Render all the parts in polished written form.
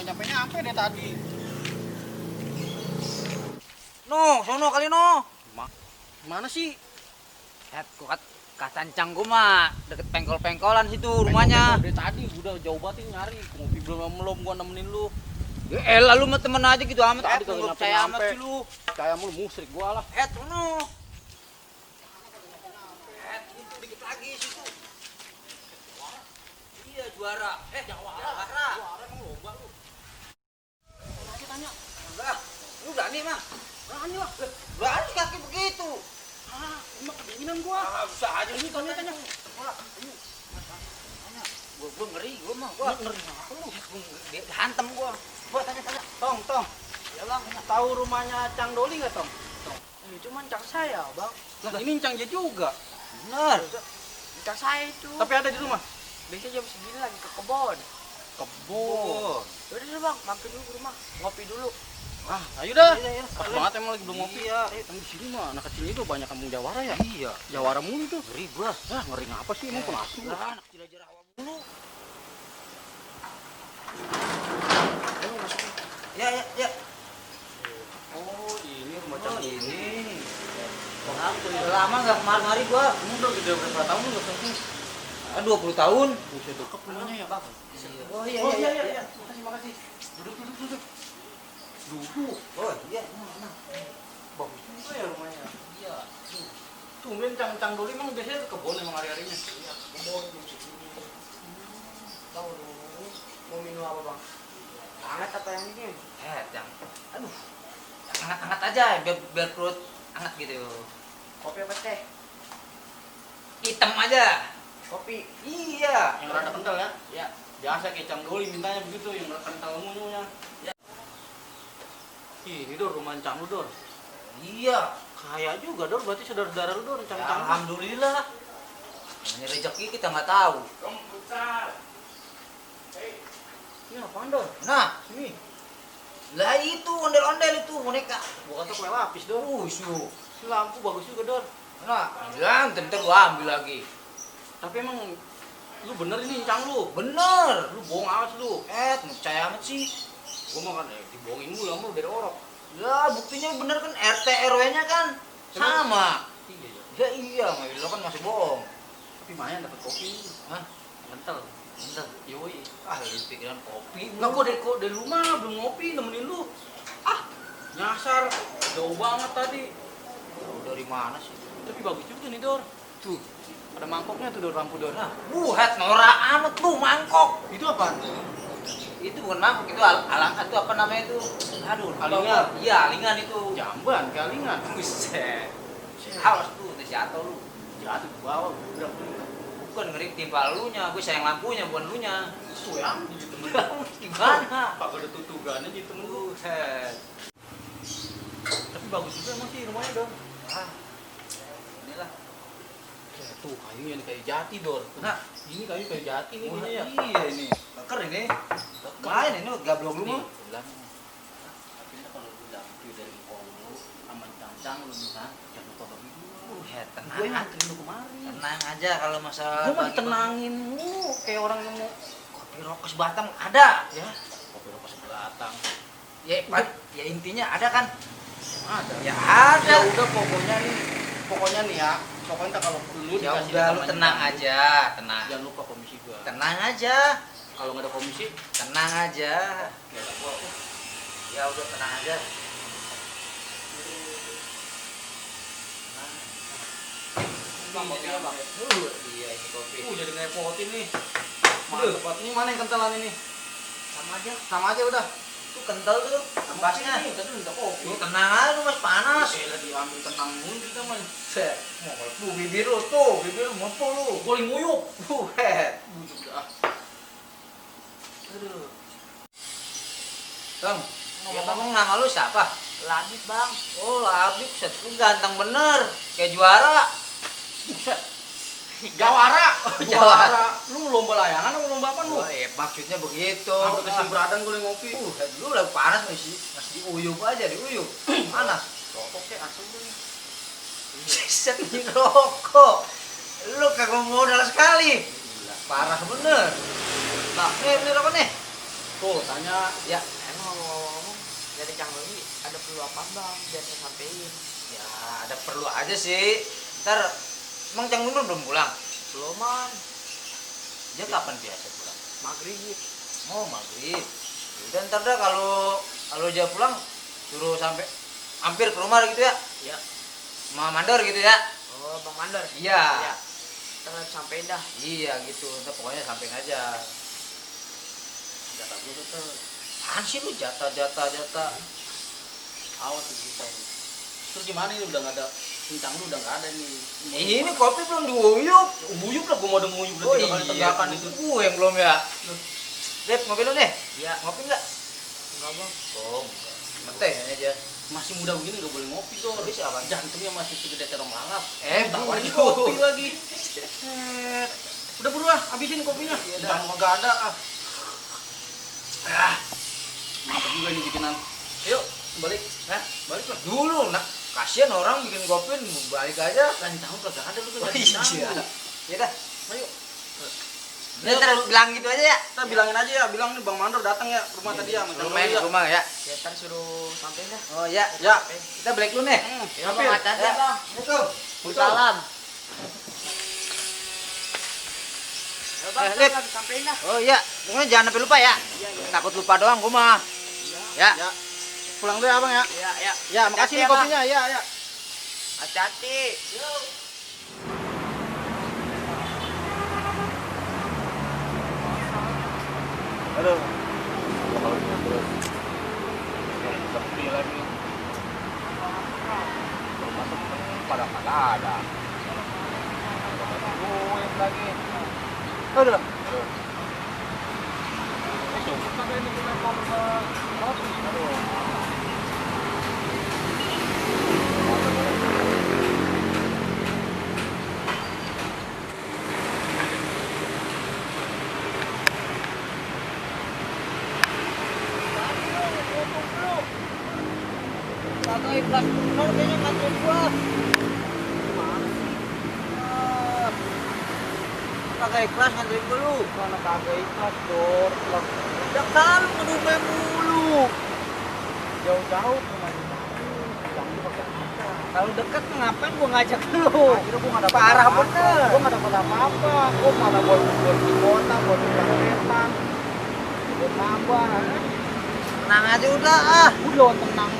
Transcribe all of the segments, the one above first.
kagak nyampe deh tadi. No, sono kali no. Mana sih? Gua kacancang gua mah deket pengkol-pengkolan situ rumahnya. Dari tadi udah jauh banget ini nyari. Ngopi belum gua nemenin lu. Ya elah lu mah temen aja gitu amat. Tadi Nggak kagak percaya amat nyampe. sih lu. Kayak lu musrik gua lah. Sono. Itu dikit lagi situ. Iya juara. Juara. Juara emang lomba lu. Lagi tanya. Enggak. Lu berani mah? Berani lah. Berani kaki begitu. Emang kedinginan gua. Bisa aja Ini tanya. Gua ngeri, gua Ngeri apa lu? dia hantem gua. Gua tanya. Tong. Ya bang, Tahu rumahnya Cang Doli enggak, Tong? Ini cuman cang saya, Bang. Lah ini Cang dia juga. bener. Cang saya itu. Tapi ada di rumah. Biasanya jam segini lagi ke kebon. Kebun. Yaudah deh, Bang, mampir dulu ke rumah. Ngopi dulu. Ayo dah. Iya. Pas banget emang lagi belum ngopi. Iya. Emang di sini mah anak kecil itu banyak kampung Jawara ya. Iya. Jawara mulu tuh. Ngeri gua. Ngeri ngapa sih emang penasu lu? Lah, anak jelajah awam mulu. Ayo masuk. Ya. Oh, ini rumah Oh, Cang ini. Udah lama nggak kemari gua. Kamu udah gede berapa tahun lu nggak sentuh? 20 tahun. Buset dekat rumahnya ya, Bang. Oh iya. Makasih. Duduk. Duduk. Oh iya. Nah. Bagus juga ya rumahnya. Iya. Tumben Cang Doli emang biasanya ke kebun emang hari-harinya. Iya, ke kebon jam segini. Bang, dulu mau minum apa, Bang? Hangat apa yang ini? Yang aduh. Yang hangat-hangat aja biar perut hangat gitu. Kopi apa teh? Hitam aja. Kopi. Iya. Yang rada kental ya. Ya. Biasa kayak Cang Doli mintanya begitu yang rada kental munyunya. Ya. Ini Dor, rumah Cang lu Dor. Iya. Kaya juga Dor, berarti saudara-saudara lu Dor, Ya, Cang. alhamdulillah. Namanya rezeki kita nggak tahu. Ini apaan Dor? Nah, Sini. lah itu ondel-ondel itu boneka. Gua kata kue lapis Dor. Su. Si lampu bagus juga Dor. Nah, bilang ntar gua ambil lagi. Tapi emang lu bener ini Cang lu. Bener. Lu bohong amat lu. Percaya amat sih. Gua mau kan dibohongin mulu sama lu dari orok. Ya, buktinya bener kan RT RW-nya kan sama. Iya ya. Ya iya, lo kan masih bohong. Tapi Maya dapat kopi. Hah? Kental. Bentar. Yoi. Lu pikiran kopi. Nggak, gua dari rumah belum ngopi nemenin lu. Nyasar. Jauh banget tadi. Tahu dari mana sih? Tapi bagus juga nih Dor. Tuh. Ada mangkoknya tuh Dor, lampu Dor. Nah, buhat norak amat tuh mangkok. Itu apa? Itu bukan mangkok, itu alang itu apa namanya itu? Aduh, lupa Alingan. gua. Iya, alingan itu. Jamban, kalingan. Buset. Awas tuh, jatuh lu. Jatuh ke bawah, udah. Bukan ngeri timpa lunya, gue sayang lampunya bukan lunya. Itu yang gitu. Gimana? Kagak ada tutugannya gitu lu. Buset. Tapi bagus juga emang sih rumahnya Dor. Ah. Inilah. Ya, tuh kayunya nih kayu jati Dor. Nah, Ini kayu jati nih kayaknya ya. iya ini. Keker ini. Main ini gablok lu mah. Pulang. Tapi kalau lu dapet dari Kongo sama Cang lu nih, jangan lupa bagi dulu. Tenang. Gue ngantri lu kemari. Tenang aja kalau masalah Gue mau bagi- tenangin lu kayak orang yang mau Kopi rokok Batam ada. ya kopi rokok sebatang. Ya intinya ada kan? Ada. Ya ada. Ya udah pokoknya nih ya. Pokoknya kalau lu Ya dikasih udah lu namanya tenang Cang, aja, tenang. jangan lupa komisi gua. Tenang aja. Kalau nggak ada komisi, Tenang aja. ya tak gua. Ya udah tenang aja. Bang, kopinya bang. Iya ini kopi. Jadi ngerepotin nih. Mantap banget. Ini mana yang kentalan ini? Sama aja udah. Tuh kental tuh ampasnya. Ini tadi minta kopi. Lu tenang aja lu masih panas. Lagi ambil tenang mulu kita mah. Set. Mau tuh bibir lu tuh, bibir lu mau lu. Goling nguyuk. Buset. Bujuk dah. Aduh. Bang, ngomong-ngomong nama lu siapa? Labib, Bang. Oh, Labib, set lu ganteng bener. Kayak juara. Jawara. Jawara. Lu lomba layangan atau lomba apa lu? Oh, maksudnya begitu. Sampai kesimbradan gue ngopi. Lu lagi panas masih diuyup aja, diuyup. Panas. Rokok kayak asem tuh. Set nih rokok. Lu kagak modal sekali. Parah bener. Nah, ini rokok nih. Tuh, tanya. Ya, Emang ngomong-ngomong dari Cang Doni ada perlu apa bang biar saya sampein? ya ada perlu aja sih. Ntar, emang Cang Dundul belum pulang? Belum man, Dia kapan biasa pulang? maghrib. Oh, maghrib. Udah ntar dah kalau kalau dia pulang suruh sampai hampir ke rumah gitu ya. Ya. Sama mandor gitu ya. Oh bang Mandor. Iya. Ya. Kita sampein dah. Iya gitu. Ntar pokoknya sampein aja. Jatah gue tuh. Apaan sih lu jatah. Awas tuh kita ini. Terus gimana ini udah nggak ada pincang lu udah nggak ada nih. Ini kopi belum diuyup. Nguyup lah, gue mau ada nguyup udah Oh 3 kali iya, tegakan itu. gue yang belum ya. Dep, ngopi lu nih? Iya. Ngopi enggak? Enggak bang. Oh, ngeteh aja. Masih muda begini nggak boleh ngopi tuh. Habis apa? Jantungnya masih segede terong lalap. Tawarin Tawarin kopi lagi. Udah buruan, habisin kopinya. Iya, Jangan nggak ada ah. Mantap juga nih bikinan. Yuk, balik. Balik lah. Dulu, nak. Kasihan orang bikin kopi, balik aja. Lain tahun kagak ada lu Oh, kan. iya. Ya dah. Ayo. Ya, ntar bilang gitu aja ya. Kita bilangin aja ya, bilang nih Bang Mandor datang ya ke rumah tadi ya. sama Cang Main Doli ke ya. rumah ya. Ya ntar suruh sampein dah. Oh ya. Ya. Kita balik dulu nih. Ya bang, hati-hati Ya. bang. Assalamualaikum. Salam. Ya bang, Lip. lagi sampein dah. Oh iya, pokoknya jangan sampai lupa ya. Iya, iya. Takut lupa doang gua mah. Ya. Ya. Pulang dulu ya, Bang ya. Iya, iya. Ya, makasih nih Hati-hati ya, Bang. kopinya. Ya, ya. Hati-hati. Aduh. Kalau gitu terus. Sepi lagi. Rumah temen pada kagak ada. Tungguin lagi. Aduh. Cukup kagak ini kita ngomong ke kopi. Aduh. Kagak ikhlas bener kayaknya nganterin gua. Kagak ikhlas nganterin gua lu. Mana kagak ikhlas, Dor. Ya kan ngedumel mulu. Jauh-jauh rumahnya. Kalau deket ngapain gua ngajak lu? Akhirnya gua nggak dapat Parah apa-apa. bener. Gua nggak dapat apa-apa. Gua malah buat di kota, buat di Jakarta, buat nambah. Tenang aja udah ah. Udah tenang.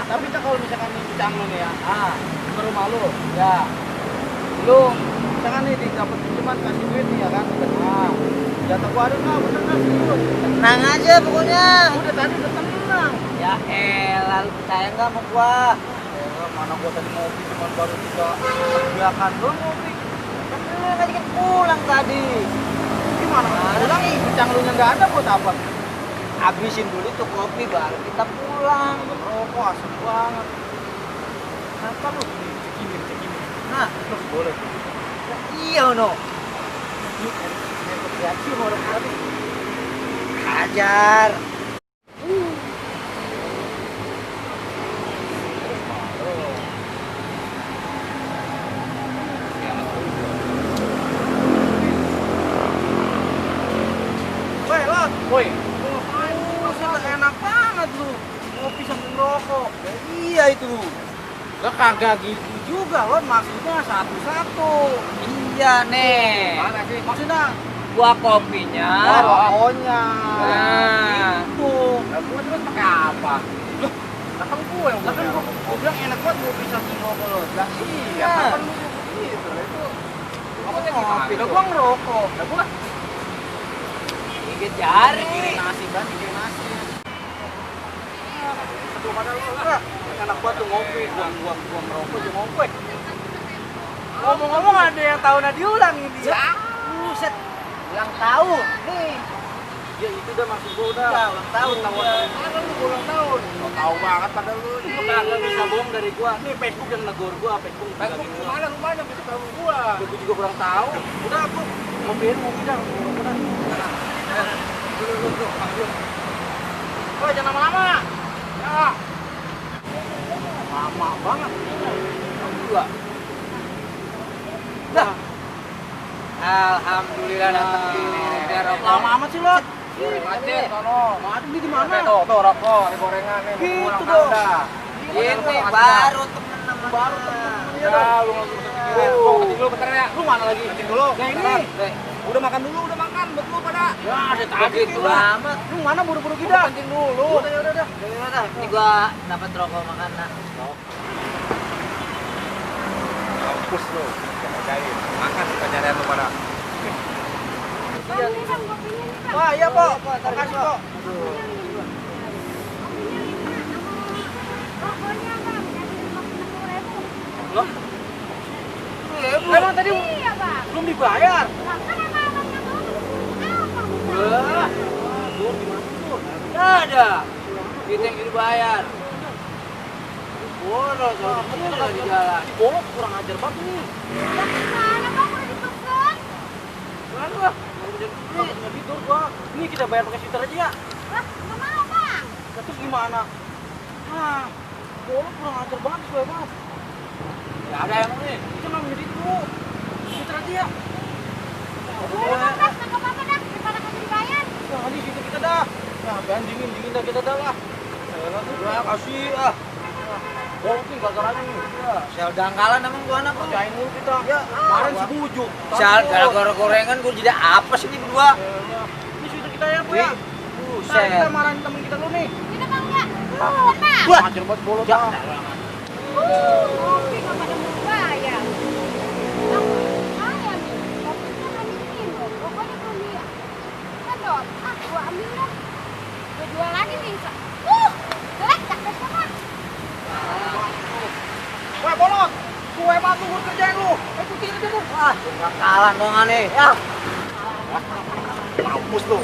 Tapi kan kalau misalkan nih Cang lu nih ya, ke rumah lu, ya, lu misalkan nih dapat pinjaman kasih duit nih ya kan, jatah gua ada nggak, bener nggak sih lu? Tenang aja pokoknya. Udah tadi udah tenang. Ya elah lu percaya nggak sama gua? Mana gua tadi ngopi cuma baru 3 doang ngopi. Kan lu yang ngajakin pulang tadi. Gimana? Pulang nih, Cang lu nya nggak ada buat apa? Habisin dulu tuh kopi baru kita pulang. Rokok asem banget. Kenapa lu cekimin? Nah, Lu boleh. iya no. Ini kopi mau ada kopi. Hajar. Woi, Lot. Woi. Enak banget lu. Ngopi sambil ngerokok. Ya, iya itu. Lah kagak gitu juga, Lot. Maksudnya satu-satu. Iya nih. Mana sih? Maksudnya Gua kopinya. rokoknya. Nah. Itu. Lah gua terus pakai apa? Lah kan gue yang gua bilang enak banget ngopi sambil ngerokok, Lot. Lah iya, Nah. kapan lu gitu? Lah itu. Ngopi, lah gua ngerokok. Lah gua Gigit jari. mikirin nasi kan, mikirin nasi. Tuh pada lu lah. Enak banget tuh ngopi, gua ngerokok juga ngopi. Ngomong-ngomong ada yang tahunnya diulang ini ya. Buset. Ulang tahun. Nih. Ya itu udah maksud gua udah. Ya, ulang tahun. Mana lu ulang tahun? Lu tahu banget pada lu. Lu kagak bisa bohong dari gua. Nih Facebook yang negor gua, Facebook mana rumahnya bisa tahu gua. Gua juga kurang tahu. Udah aku ngopi dah. Udah. Dulu. Oh, jangan lama-lama. Ya. Lama banget. Dua. Dah. Alhamdulillah dapat ini. Biar Lama amat sih, Lot. Macet sono. Macet di mana? Tuh rokok, di gorengan nih. Gitu dong. Ini baru temen namanya. Baru temen-temen ya Ya, dong. lu nggak usah pikirin. Lu kencing dulu bentar ya. Lu mana lagi? Kencing dulu. Nah ini, udah makan dulu, udah makan, betul pada. Ya, ada tadi Begitu lah. amat. Lu mana buru-buru kita? Kencing dulu. Udah. Ini gua dapat rokok makan nah. Mampus lu. Kerjain. Makan pencarian lu pada. Wah, iya, Pak. Makasih, Pak. Loh? Emang tadi Iya, Bang. belum dibayar. Lah, kan emang abangnya dulu. Apa, Bang? Wah, Dur, gimana Dur? Nggak ada. Kita yang dibayar. Boros, Kamu kalau di jalan. Si Bolot kurang ajar banget nih. Lah, gimana, Bang? Udah dipesen. Gimana gua? Nggak tidur gua. Ini kita bayar pakai sitar aja ya. Lah, nggak mau, Bang. Nah, terus gimana? Nah, Bolot kurang ajar banget, gue banget. Nggak ada emang nih. Kita nggak menjadi dulu. Sitar aja ya. Udah, Bang, Bang. Nggak apa-apa dah. Daripada nggak dibayar. Nah, di situ kita dah. Nah, pengen dingin dah kita dah lah. Ya, kasih ah. Bolot nih gara-garanya nih. Ya. Sel dangkalan emang gua anak. Kerjain dulu kita. Ya, kemarin si bujuk. Sel gara-gara gorengan gua jadi apa sih ini berdua? Ini situ kita ya, Bu ya. Ntar kita Buset. marahin temen kita dulu nih. Ini, Bang, ya. Tenang. Wah, ajar banget Bolot. Ya. ah. Kopi nggak pada mau bayar. Bang, saya nih. Kopinya nggak minum. Pokoknya belum dia. Sedot. Ah, gua ambil dah. Gua jual lagi nih. Jelek dah semua. Weh, Bolot. Gue mah tunggu kerjain lu. Ikutin aja tuh. Wah, dangkalan dong aneh. Ya. Mampus lu.